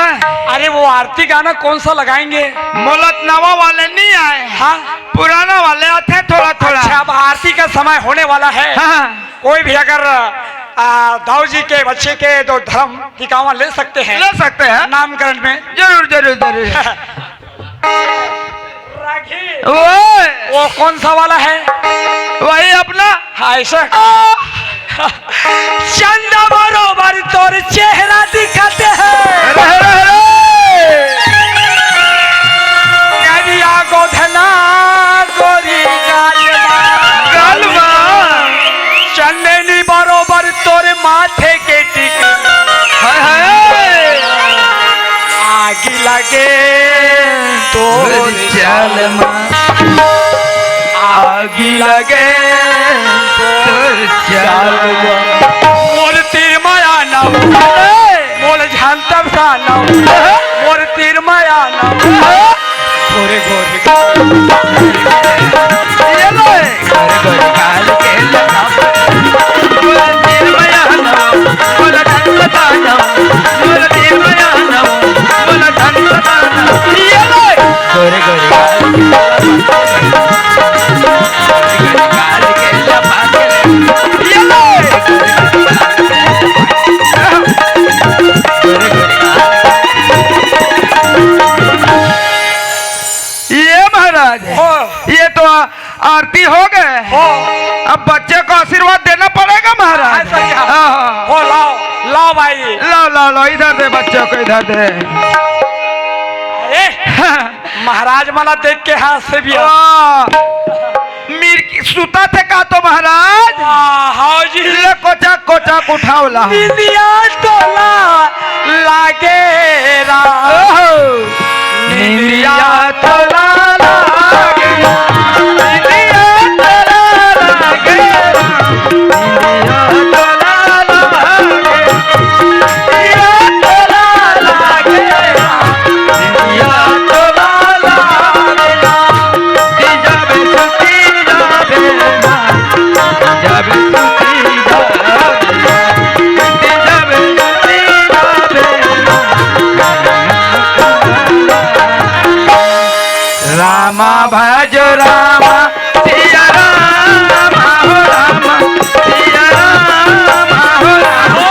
अरे वो आरती गाना कौन सा लगाएंगे? मोलत नवा वाले नहीं आए। हाँ। पुराना वाले आते हैं थोड़ा थोड़ा। अच्छा, अब आरती का समय होने वाला है। हाँ। कोई भी अगर, आ, दाऊ जी के बच्चे के दो धर्म टिकावा ले सकते हैं। ले सकते हैं। नामकरण में। जरूर, जरूर, जरूर। ओए, वो कौन सा वाला है? वही अपना। हाँ, ऐसा। चंदा बरोबर तोर चेहरा दिखत हे। अरे, अरे, अरे। करिया गोधना गोरी गाल मा। गाल मा। चंदनी बरोबर तोर माथे के टिक। हाय, हाय। आगी लगे तोर चाल मा। आगी लगे तोर चाल मा। मोर तीर माया ना, मोर झंतर सा ना, मोर तीर माया ना। घोरे घोरे ये लो। घोरे घोरे गाल के लगा। मोर तीर माया ना, मोर झंतर सा ना, मोर तीर माया ना, मोर झंतर सा ना। ये लो। घोरे घोरे गाल के लगा। घोरे घोरे गाल के लगा। ये लो। ये महाराज, हो। ये तो आरती हो गए। हो। अब बच्चे को आशीर्वाद देना पड़ेगा महाराज। ऐसा क्या? हाँ, हाँ। हो, लाओ, लाओ भाई। लाओ, लाओ, लाओ, इधर दे बच्चों को, इधर दे। ए, महाराज मला देख के हाथ से भी आ। हाँ। मिर्गी सुता थे का तो महाराज? आ, हाँ जी। ले कोचा कोचा उठावला। निंदिया तोला लागे रा। ओहो। निंदिया तोला लागे। निंदिया तोला लागे। निंदिया तोला लागे। निंदिया तोला लागे। निंदिया तोला लागे। रामा भज रामा, सिया रामा हो रामा, सिया रामा हो रामा,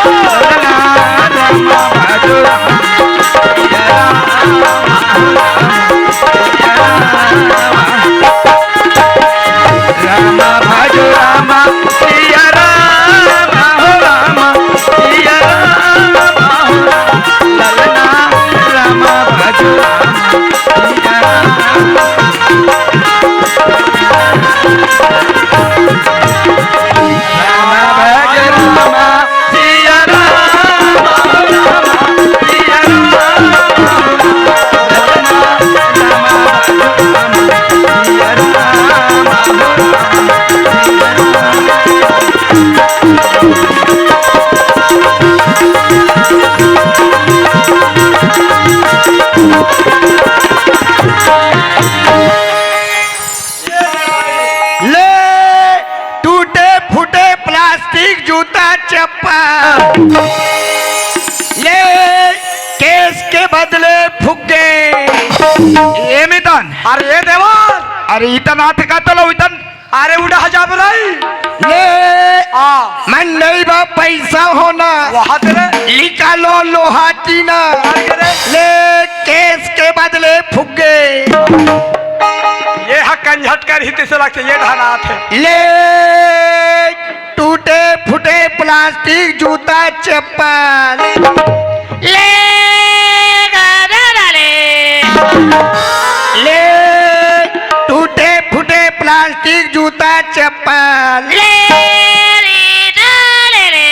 रामा भज रामा, सिया रामा हो रामा, सिया रामा। रामा भजो रामा, सिया रामा हो रामा, सिया रामा हो रामा, ललना रामा भजो रामा, सिया रामा। रामा भजो रामा, सिया रामा हो रामा, सिया रामा हो रामा, ललना रामा भजो रामा। ले टूटे फूटे प्लास्टिक जूता चप्पल, ले केस के बदले फुग्गे। ए मितान। अरे ए देवान। अरे इतन आथे का तलो इतन। अरे उड़ा जाब रही। ले। आ। मन नहीं बा पैसा होना। वहाँ तेरे। निकालो लोहा टीना। अरे करे। ले केस के बदले फुग्गे। ये हा कंझट कर ही तिसे लगते ये ढाना आथे। ले टूटे फूटे प्लास्टिक जूता चप्पल। ले गा रे रा ले। ले टूटे फूटे प्लास्टिक जूता चप्पल। ले रे रा ले रे।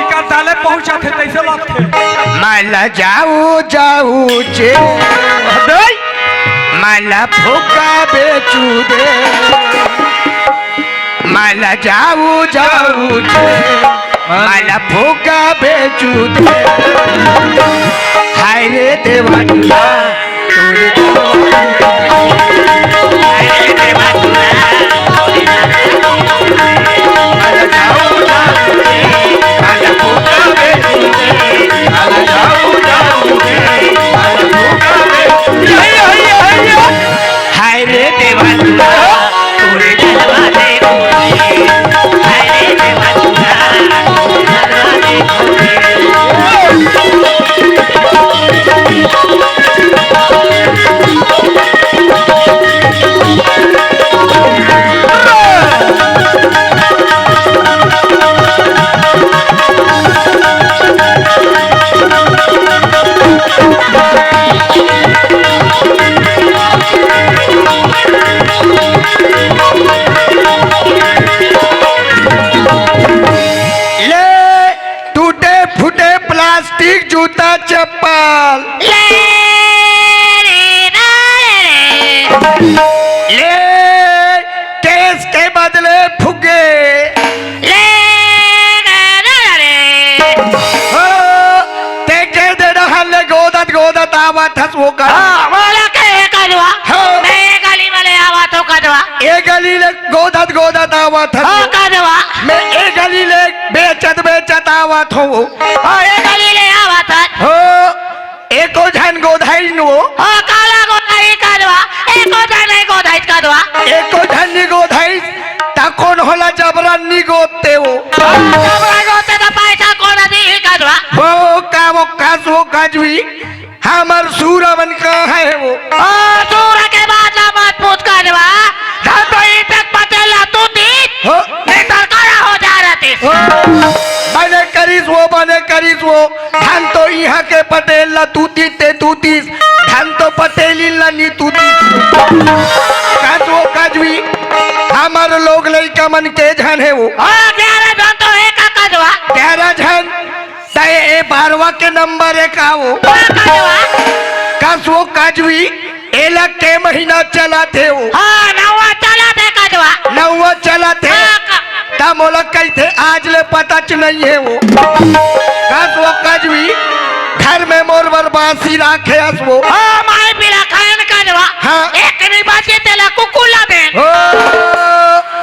इका ताले पहुंचा थे, कैसे लगथे? मला जाऊ जाऊ चे। दई। मला फुग्गा बेचू दे। मला जाऊ जाऊ दे, मला फुग्गा बेचू दे। हाय रे देवा तुला, हाय रे देवा तुला, मला जाऊ जाऊ दे, मला फुग्गा बेचू दे, मला जाऊ जाऊ दे, मला फुग्गा बेचू दे। हाय रे देवा तुला, तोरे जलवा दे बोले। हाय रे देवा तुला, तोरे जलवा दे बोले। प्लास्टिक जूता चप्पल। ले रे, ना ले रे। ले, केस के बदले फुग्गे। ले रे, ना ले रे। हो, ते के दे डहर ले गोदत गोदत आवत हस वो का। हाँ, मोला कहे कदवा। हाँ। मैं ये गली में ले आवत हूँ कदवा। ये गली ले गोदत गोदत आवत हस हाँ, वो। कदवा। मैं ये गली ले बेचत बेचत आवत हूँ। हाँ, ये गली ले आवत हस। हो, एको झन गोधाइस नो। हो, काला गोधाइस कदवा, एको झन नहीं गोधाइस कदवा। एको झन नी गोधाइस, त कोन होला जबरन नी गोदते वो। हो, जबरन गोदते त पैसा कोन दिही कदवा। हो, का वो कस वो कजवी, हमर सूरा मन कहाँ हे वो। हो, सूरा के बात ला मत पूछ कदवा, धन तो ई तक पटेल ला तू दी, हो। मैं तरकारा हो जा रहती। हो, बने करिस वो, बने करिस वो। धन तो इहाँ के पटेल ला तू तीस, ते तू तीस। धन तो पटेल ला नी तू तीस। कस वो कजवी, हमर लोग लइका मन के झन हे वो। हाँ, ग्यारह झन तो हे का कजवा। ग्यारह झन, त ए बारवा के नंबर हे का वो। हाँ, कजवा। कस वो कजवी, एला के महीना चलत हे वो? हाँ, नवा चलत हे कजवा। नवा चलत हे? हाँ, का- त मोला कहिथे आज ले पता च नइ हे वो। कस वो कजवी, घर में मोर बर बासी राखे हस वो। हाँ, माई पीला खाए न कजवा। हाँ। एक नी बाची तेला कुकुर ला दे। हो,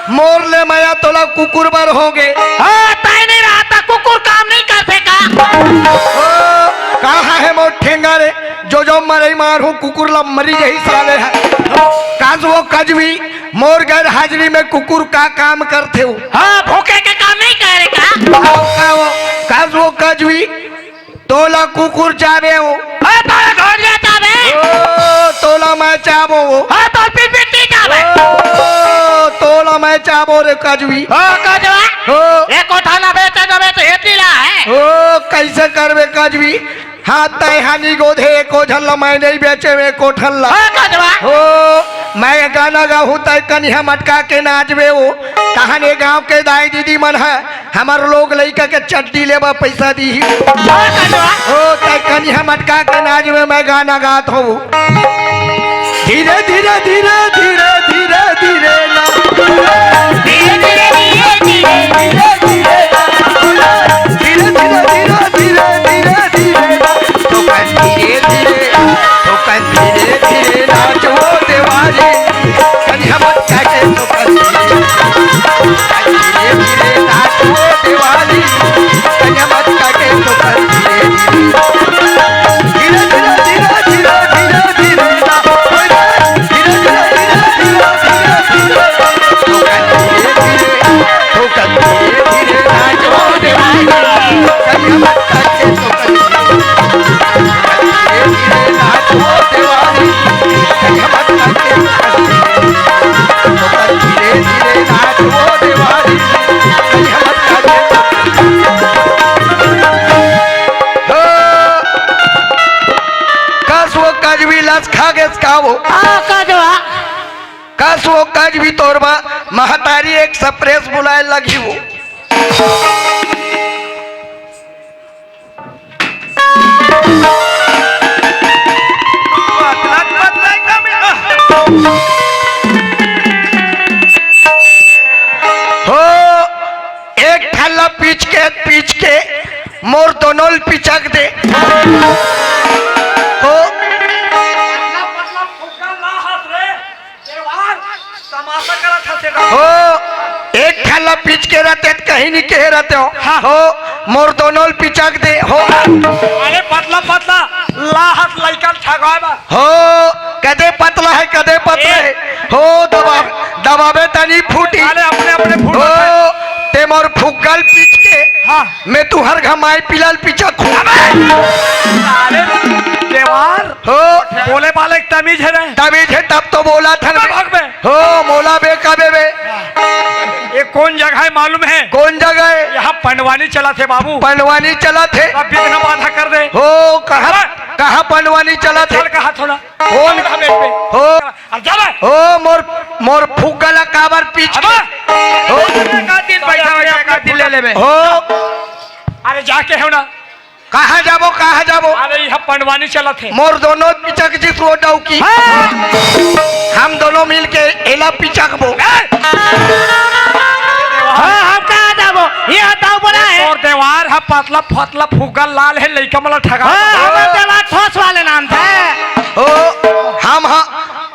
मोर ले मया तोला कुकुर बर होगे। हाँ, तय नहीं रहा त कुकुर काम नहीं करथे का? हो, कहाँ हे मोर ठेंगा रे? जो जो मरई मारहूँ कुकुर ला मरी जही साले ह। कस वो कजवी, मोर गैर हाजिरी में कुकुर का काम करथे वो? हाँ, भूखे के काम नहीं करे का? का वो, का वो, कस वो कजवी, तोला कुकुर चाबे वो। हाँ, तोला घोड़िया चाबे। ओ, तोला मैं चाबो वो। हाँ, तोला पिटपिटी चाबे। ओ, तोला मैं चाबो रे कजवी। हाँ, कजवा। हो। एको थाना बेचे न बेचे, हेती ला हे। ओ, कैसे करबे कजवी? हाँ, तैं हा नी गोधे एको झन ला, मैं नहीं बेचे एको ठन ला। हाँ, कजवा। हो, मैं गाना गाहूँ, तैं कनिहा मटका के नाचबे वो। तहन ए गाँव के दाई दीदी मन ह हमर लोग लइका के चड्डी लेबा पैसा दीही। हाँ, कजवा। हो, तैं कनिहा मटका के नाचबे, मैं गाना गात हूँ। धीरे धीरे धीरे धीरे धीरे धीरे ना। धीरे धीरे धीरे धीरे धीरे धीरे ना। धीरे धीरे धीरे धीरे धीरे धीरे ना। तो कन धीरे धीरे, तो कन धीरे धीरे नाच वो देवारी। कनिहा मटका के तो कन धीरे, कन धीरे धीरे नाच वो देवारी। कनिहा मटका के तो कन धीरे धीरे। धीरे धीरे धीरे धीरे धीरे धीरे ना। धीरे धीरे धीरे धीरे धीरे धीरे। तो कन धीरे धीरे, तो कन धीरे धीरे नाच वो देवारी। कनिहा मटका के तो कन धीरे धीरे नाच वो देवारी। कनिहा मटका के तो कन धीरे धीरे नाच वो देवारी। कनिहा मटका के तो हो। कस वो कजवी लस खा गेस का वो? हाँ, कजवा। कस वो कजवी तोर मा-, महतारी एक सप्रेस बुलाए लगी वो। हो, एक ठल्ला पीच के, पीच के मोर दोनों ल पिचक दे। हो। पतला, पतला फुग्गा ला हाथ रे, देवार, तमाशा करत हस रे। हो, एक ठल्ला पीच के रहते त कहीं नहीं कहे रहते हो। हाँ। हो, मोर दोनों ल पिचक दे। हो। अरे पतला, पतला, ला हाथ लइका ल ठगवाए बा। हो, कदे पतला हे, कदे पतला ए। हे। हो, दबा, दबाबे तनी फूटी। अरे अपने, अपने फूटत हे। हो, ते मोर फुग्गा ल पीच के। हाँ। मैं तुहर घमाई पीला ल पिचक हूँ। अबे! अरे, देवार। हो। बोले वाले एक तमीज हे रे। तमीज हे तब तो बोला था ना। तब हक में। हो, मोला बे कबे बे। ये कौन जगह हे मालूम हे? कौन जगह हे? यहाँ पंडवानी चलत हे बाबू। पंडवानी चलत हे। अब विघ्न बाधा कर दे। हो, कहाँ, हाँ। कहाँ पंडवानी चलत हे? चल कहा थोड़ा। कौन? कहाँ बैठ पे? हो। अब जा बे। हो, मोर, मोर फुग्गा ला काबर पीच अब के? हो। एक आध दिन बैठा हो जाए, एक आध दिन ले लेबे। हो। अरे जाके हो ना। कहाँ जाबो, कहाँ जाबो? अरे, इहाँ पंडवानी चलत हे। मोर दोनों पिचक जिस वो डौकी। हाँ। हम दोनों मिलके एला पिचकबो। ए! हाँ, हम कहाँ जाबो? ये हटाओ बोला है। तोर देवार ह पतला फतला फुग्गा लाल हे, लइका मन ला ठगा हाँ, दो। हमर देवार ठोस वाले नाम थे। ओ, हम ह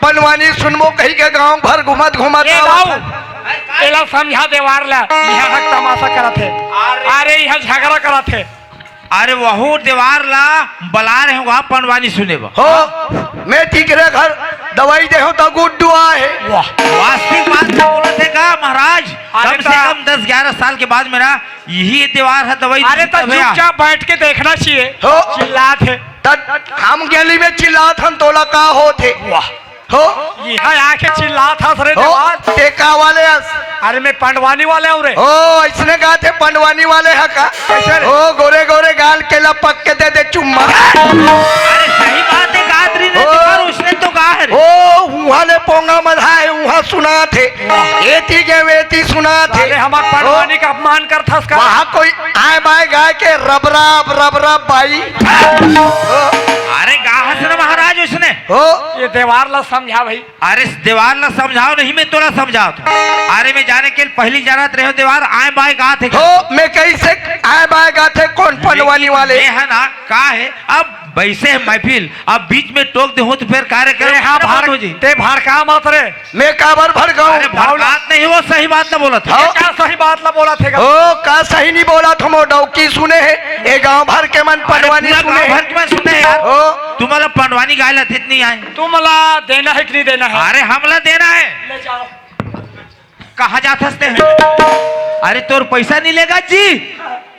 पंडवानी सुनबो कही के गांव भर घूमत घूमत ए आवत बाऊ, हन। एला समझा देवार ला, इहाँ हक तमाशा करत हे। अरे। अरे, इहाँ झगड़ा करत हे। अरे, वहू देवार ला बला रहे हो, पंडवानी सुने बर। हो, मैं तिकरे घर दवाई दे हो तो गुड्डू आहे। वाह। वास्तविक बात तो बोलत हे का महाराज? अरे कम से ता- कम दस ग्यारह साल के बाद मेरा यही देवार है दवाई अरे, दी तो तबे आ। चुपचाप बैठ के देखना चाहिए। हो। चिल्लात हे। त हम गली में चिल्लात हन, तोला का होत हे? वाह। हो। इहाँ आके चिल्लात हस रे हो, देवार। ते का वाले हस? अरे, मैं पंडवानी वाले हूँ रे। हो, इसने कहा थे पंडवानी वाले हा का? कैसे रे? हो, गोरे गोरे गाल के लपक के दे दे चुम्मा। अरे, सही बात है, गायत्री ने ओ। तो कर, उसने तो कहा है रे। ओ, उहाँ ले पोंगा मधाए, उहाँ सुनात हे। एती के वेती सुनात हे। अरे, हमार पंडवानी ओ। का अपमान करथस का? वहाँ कोई आए बाए गाय के रब रब, रब रब बाई। ओ। अरे, गाहस न महाराज उसने। ओ। ये देवार ला समझा भाई। अरे, देवार ला समझाओ नहीं, मैं तोला समझाओ था। अरे, मैं जाने के पहली जानत रहे हो देवार आए बाए गात हे। हो, मैं कैसे आए बाए गात हे, कौन पंडवानी वाले? ये है ना, का है, अब वैसे है महफिल, अब बीच में टोक दे हो तो फिर कार्यक्रम ए, हाँ, खराब भाड़-, हो जी। ते भड़का मत रे। मैं काबर भड़काऊं? अरे, भड़कात नहीं हो, सही बात ना बोलत हो। हाँ। ये का सही बात ना बोलत हे का? ओ, का सही नहीं बोलत हो, मो डौकी सुने हे, ए गांव भर के मन अरे, पंडवानी पूरा सुने गांव हे। भर के मन सुने हे यार। ओ। तुम्हाला पंडवानी गायला थेत नहीं आए। तुम्हाला देना है कि नहीं देना है? अरे, हमला देना है। ले जाओ। कहाँ जात हंसते हैं? अरे, तोर पैसा नहीं लेगा जी।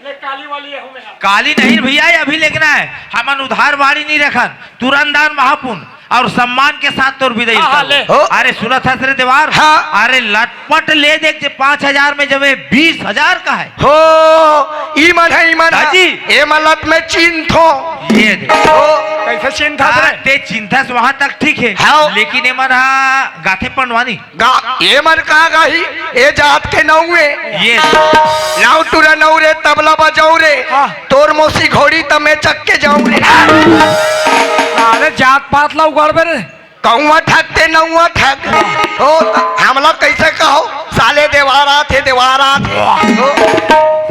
ले, काली वाली है, हूँ मैं। काली नहीं भैया, ये अभी लेगना है। हमन उधार बाड़ी नहीं रखन, तुरंत दान महापुन और सम्मान के साथ तोर विदाई हाँ, हाँ, करबो। ले। हो। अरे सुनत हस रे देवार? हाँ। अरे लटपट ले देख जे पाँच हजार में जमे बीस हजार का है। हो, ई मन है, ई मन है। दाजी। ए मलत में चिन्हथो। ये दे। हो। कैसे चिन्हथस हाँ, रे? ते चिन्हथस वहाँ तक ठीक है। हाँ। लेकिन ए मन हा गाथे पंडवानी। गा-, ए मन का गाही, ए जात के नउए। ये। नाउ टुरा नउ रे, तबला बजाऊ रे। हाँ। तोर मौसी घोड़ी त मैं चक के जाऊं रे। अरे जात पात ला उगाड़बे रे। कौआ ठग ते नौआ ठग। हो, त हमला कैसे कहो? साले देवार आत हे, देवार आत हे। हो,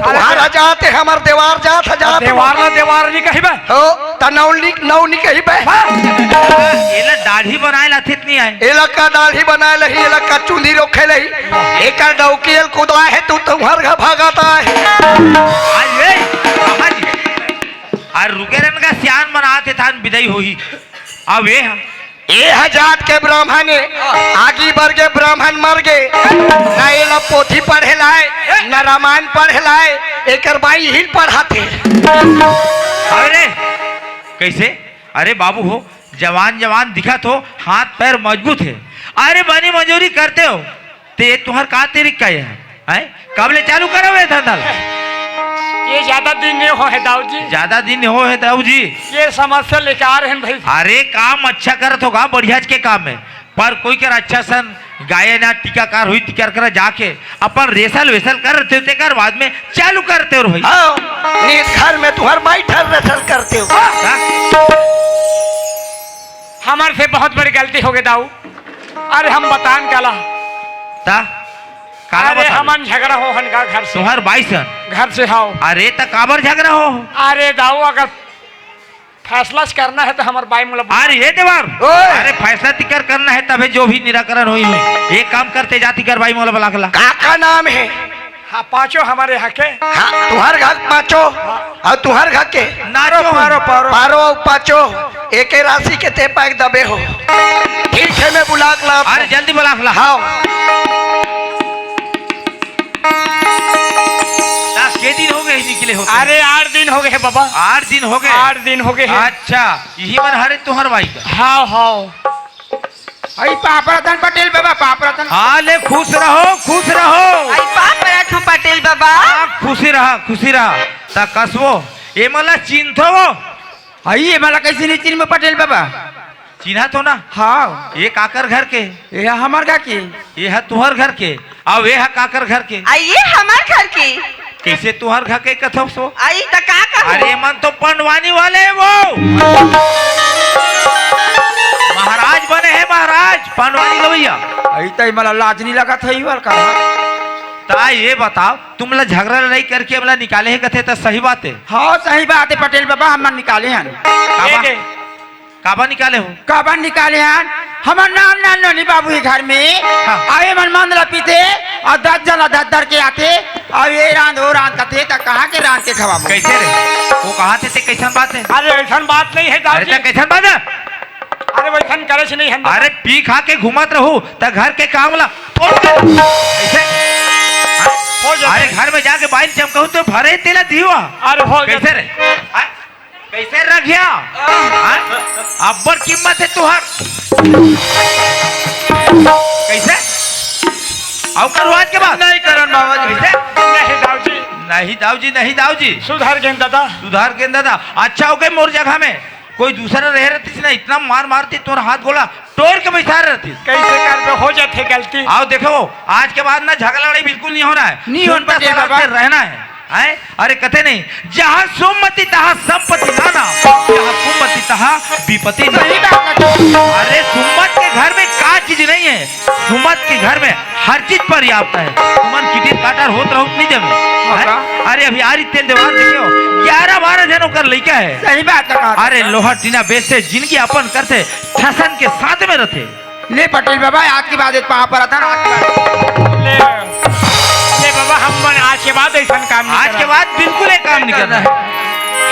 तुम्हारा जात हे, हमर देवार जात हे, जात देवार ला देवार नहीं कहिबे। हो, त नौ नी, नौ नी कहिबे। हाँ। एला दाढ़ी बनाए ला थित नहीं आए। एला का दाढ़ी बनाए लही, एला का चुंदी रोखे लही। एकर डौकी एल कुदाए हे, तू तुम्हर घर भागत आए। आज ए, कहाँ जी? अरे रुके रहन का सियान मन आत हे थान विदाई होही। अब ए हा। ए ह जात के ब्राह्मण हे, आगी बर गे ब्राह्मण मर गे, न एला पोथी पढ़े लाए, न रामायण पढ़े लाए, एकर बाई हिल पढ़ाथे। अरे, कैसे? अरे बाबू हो, जवान जवान दिखत हो, हाथ पैर मजबूत हे। अरे बनी मजूरी करते हो, ते तुहर का तरीका हे? हैं? कब ले चालू करे हुए धंधा ला? ये ज्यादा दिन नहीं हो हे दाऊ जी। ज्यादा दिन हो हे दाऊ जी। ये समस्या लेके आ रहे हैं भाई। अरे काम अच्छा करत होगा, बढ़िया के काम हे, पर कोई कर अच्छा सन गाय ना टीकाकार हुई, टीकर करा जाके अपन रेसल वेसल कर रहे थे, तेकर बाद में चालू करते हो भाई। हाँ, नहीं घर में तुम्हार माई ठर रेसल करते हो। हाँ? हमारे से बहुत बड़ी गलती हो गई दाऊ। अरे हम बतान काला। ता? काला अरे बता दे। हमन झगड़ा हो हन का घर से। तुहर बाई सन? घर से हाव। अरे त काबर झगड़ा हो? अरे दाऊ अगर फैसला करना है तो हमार बाई मोला बुला। अरे ये देवार। ओए। अरे फैसला तिकर करना है तबे जो भी निराकरण होई होई। एक काम करते जा तिकर बाई मोला बुला के ला। का का नाम है? हाँ, पाँचों हमारे यहाँ के। हाँ, तुहर घर पाँचों, और तुहर घर के? नाचो। पारो, पारो। पारो और पाँचों, एके राशि के ते पैक दबे हो। ठीक है, मैं बुला के लात अरे, हूँ। जल्दी बुला के ला। हाँ। ता के दिन हो गए निकले होते? अरे, आठ दिन हो गए हैं, बाबा। आठ दिन हो गए? आठ दिन हो गए हैं। अच्छा, यही मन हरे तुहर बाई का? हाँ, हाँ। आई पाप रतन पटेल बाबा, पाप रतन। हाँ, ले, खुश रहो, खुश रहो। आई पाप रतन पटेल बाबा। हाँ, खुशी रहा, खुशी रहा। ता कसबो, ए मला चिन्हथो वो? आई, ए मला कैसे नहीं चिन्हबे पटेल बाबा? चिन्हत हो ना? हाँ। ये काकर घर के? ये हमार घर के। ये है तुहर घर के। अब ये है काकर घर के? आ, ये हमार घर के। कइसे तुंहर घर के कथव सो? अई त का कहूं? अरे, मन तो पंडवानी वाले हे वो। महाराज बने हे महाराज, पंडवानी गवइया। अई त मोला लाज नइ लगत हे, इही बर का? त ये बताव, तुमला झगरा लड़ाई करके हमला निकाले हे कथे त सही बात हे? हाँ, सही बात हे पटेल बाबा, हमन निकाले हन। काबर? काबर निकाले हो? काबर निकाले हन? हमर नान नान नोनी बाबू हे घर में। हाँ। अउ एमन मंद ल पीथे, अउ दस झन ल धर धर के आथे, अउ ये रांध, वो रांध कथे, त कहां के रांध के खवाबो? कइसे रे? वो कहाथे ते कइसन बात हे? अरे, अइसन बात नइ हे, अरे, दाऊ जी। त कइसन बात हे? अरे, वइसन करे से नइ हे। अरे, पी खा के घूमत रहू, त घर के काम ला तो कइसे? हो जाथे। अरे, घर में जाके बाइल चमकाहू त भरे तेला दिवा। अरे, हो कइसे जाथे। रे? हाँ? कइसे रखिया? हाँ? अब्बड़ कीमत हे तुंहर। कइसे? अउ करू आज के बाद? नइ करन बाबा जी। कइसे? नहीं दाऊ जी। नहीं दाऊ जी, नहीं दाऊ जी। सुधर गेन दादा। सुधर गेन दादा। अच्छा होगे मोर जगह में कोई दूसरा रहे रहतिस ना, इतना मार मारतिस तोर हाथ गोड़ ला टोर के बइठा रहतिस। कइसे करबे, हो जाथे गलती। अउ देखो, आज के बाद ना झगरा लड़ाई बिल्कुल नइ होना हे। नइ होना सुनता पटेल सलाह बाबा। से रहना हे। हैं? अरे कथे नहीं, जहाँ सुमति तहाँ संपत्ति नाना, जहाँ कुमति तहाँ विपत्ति नाना। सही बात हे। अरे सुमत के घर में का चीज नइ हे? सुमत के घर में हर चीज पर्याप्त हे। तुमन किटिर काटर होत रहू त नइ जमे। हाँ हैं? का? अरे अभी आरी तेल देवार देखे हो, ग्यारह बारह झन ओकर लइका हे। सही बात हे। अरे लोहा टीना बेचथे, जिनगी अपन करथे, ठसन के साथ में रथे। ले पटेल बाबा, आज के बाद एक पाँव परत हन, आज के बाद। ले, ले बाबा, हमन आज के बाद अइसन काम नइ करन। आज के बाद बिल्कुल ये काम नइ करना हे।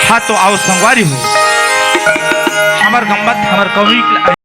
हाँ त अउ संगवारी हो, हमर गम्मत, हमर कवि